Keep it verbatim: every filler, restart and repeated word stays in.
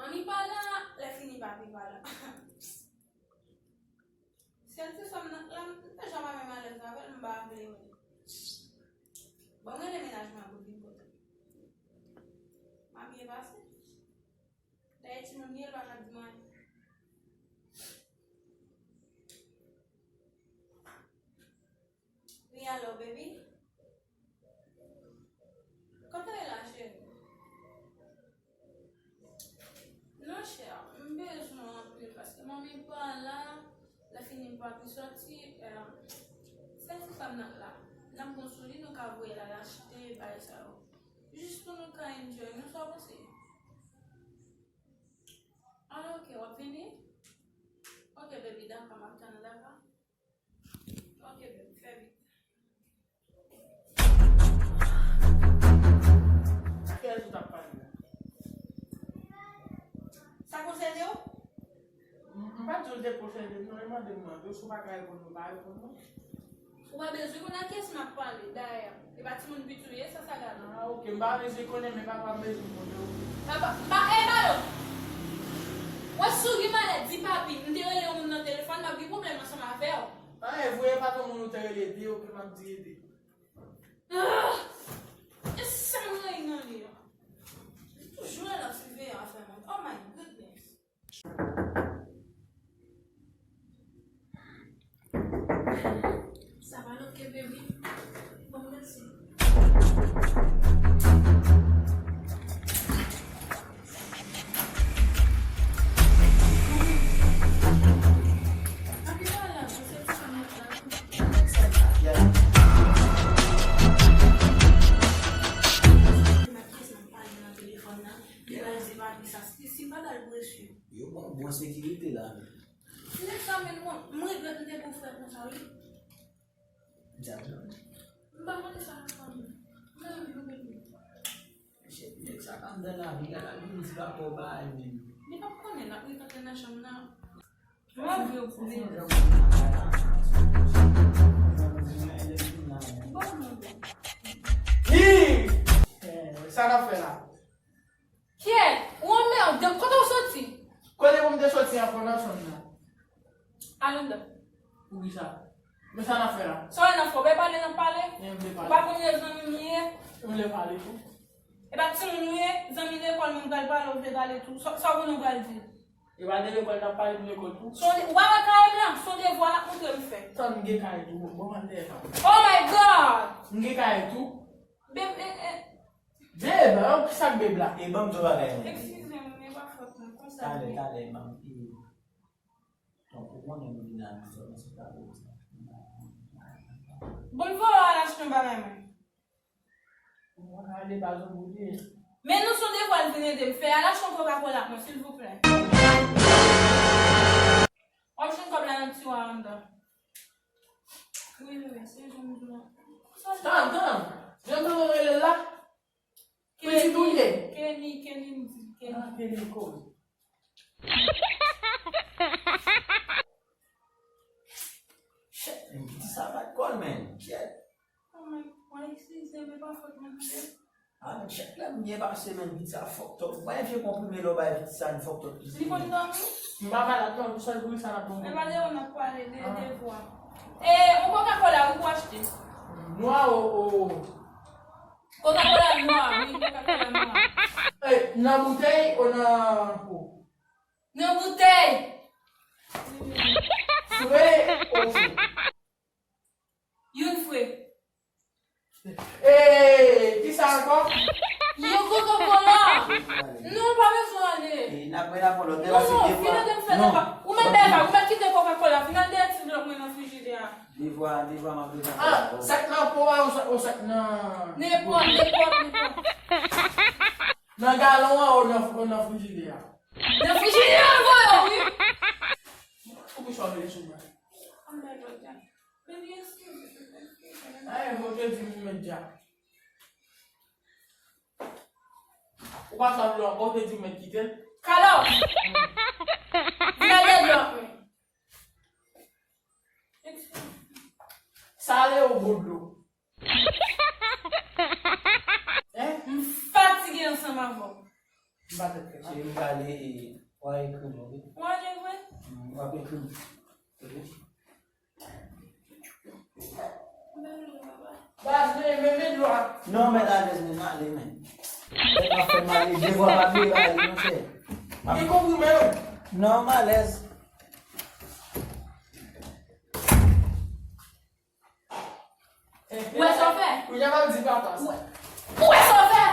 Manmi pa la, lè fini papi pa la. Sèl ti fanm nan la, m te janm pa menm alèz avè l, m pa vle wè l. Bon, m rele mennaj mwen pou l vin kote m. M ap byen pase. Dayè timoun li ye, l pa ka di m anyen. Wi, alo, baby. Kote w ye la, cheri? Non, chè, m bezwen w anpil paske manmi pa la, lè fini m pa pi sòti, eh, sèl ti fanm nan la. N ap bon sou li, nou ka voye l al achte, bagay sa yo. Jis pou nou ka enjoy, nou sa w panse? Ah, ok, w ap vini? Ok, baby, dakò, m ap tann ou, dakò? Ok, baby, fè vit. Kiyès ou t ap pale la? Sa konsène w? M, m pa di w l te konsène m, non, e mande m mande w, si w pa ka reponn mwen, pa reponn mwen. Ou pa bezwen konn ak kiyès m ap pale, dayè. E pa timoun piti w ye, sa sa gade? Ah, ok, m pa bezwen konnen, men papa m bezwen konnen, ok. Papa, m pa, e, pardon! Wè, si w gen malèt, di papi, m te rele yon moun nan telefòn, m ap gen pwoblèm ansanm avè w. Ah, e vre, e pa t yon moun ou te rele, di, ok, m ap di ede. Ah! E sa m rayi nan li a. Li toujou la l ap siveye afè mwen. Oh my goodness! Sa pa lòt ke baby. Bon, mèsi. Yo pran bon sekirite la. Nèg sa menm mwen, m regrèt m te gon frè konsa wi. Djab non. M pa konn sa nan fanmi. M pa yon jwe menm. Mesye, nèg sa pa anndan lavi a, lavi m di pa fò bay menm. Li p ap konnen, l ap ret antre nan chanm nan. Mwen vle w pou li. Bon, bon, bon. Hi! Eh, sa n ap fè la? Kyèt! Ou anmède! Kote w soti? Kote pou m te soti ankò nan chanm nan? Al anndan. Poukisa? Men sa n ap fè la? Sa w wè n ap fè? Ou pa pale n ap pale? Men m vle pale. Ou pa konn rezon m ye? M vle pale tou. E pa timoun ou ye? Zanmi lekòl menm pral pale, ou vle pale tou. Sa, sa w konnen w pral di? E pa de lekòl n ap pale, pou lekòl tou. Sonde, ou pa wè kay m lan? Sonde vwa l ap montre m fè. Tann, m gen kay tou. Bon, bon, m al dèyè pa. Oh my God! M gen kay tou. Beb, e, e. Beb, an, ki sa k beb la? E ban m di w bagay mwen. Eskize m, e pa fòt mwen, konsa. Talè, talè, ban m. Donk, ou konnen nou vin la, nou fè, nou se ta pou sa. Bon, voye al achte yon bagay mwen. Mwen ka ale pa zon pou li. Men nou se yon devwa l vin ede m fè. Al achte yon Coca-Cola pou mwen, silvouplè. W ap jwenn kòb la nan tiwa anndan. Wi, wi, wi, se jan m di w la. Tann, tann. Jan m rele l la. Pitit ou ye? Kenny, Kenny, m di Kenny. Ah, Kenny koz. Shit, men piti sa bat kòl, men. Shit. Oh my, mwen eskize, men pa fòt mwen, tande. Ah, men chak lè m byen pase, men piti sa fucked up. Mwen vye konprime lè w bay piti sa, li fucked up. Li konn dòmi? M pa malad non, pou sèl pou sa n ap pran. Men pa de ou n ap pale, de, de vwa. E, yon Coca-Cola, wi, pou achte. Nwa o, o. Coca-Cola nwa, wi, Coca-Cola nwa. E, nan boutèy ou nan po? Nan boutèy. Fre ou fre? Youn fre. E, ki sa ankò? Yon Coca-Cola. Non, pa bezwen ale. E, n ap, n ap pran lòt. Non, non, vin ede m fè non pa. Ou mèt dèyè pa, ou mèt kite Coca-Cola. Vin al dèyè ti blòk mwen nan frijidè a. Devwa, devwa, m ap devwa. Ah, sa k nan po a ou sa, ou sa k nan. Nenpòt, nenpòt, nenpòt. Nan galon an ou nan, ou nan frijidè a? Nan frijidè a, m voye w, wi. Poukisa w rele sou mwen? Anmède w, Dja. Baby, eskize, eskize. Ayen, ou te di m ou mèt Dja. Ou pa sa vle ankò, ou te di m mèt kite l. Carlos! Vin al dèyè dlo ak mwen. Sa ale ou bon dlo. Hein? M fatige ansanm avè w. M pa tèt fè mal. Cheri, m prale e w a ekri m, oke? Ou annik vre? Mm, w ap ekri m. Oke? Baz, men, men, men dlo a. Non, men alèz, men, m ale, men. Tèt m ap fè m ale, devwa pa bliye, pa ale, monchè. Li konpli, men. Non, m alèz. Ou wè sa w fè? Ou jan ap di papa sa. Ou wè sa w fè?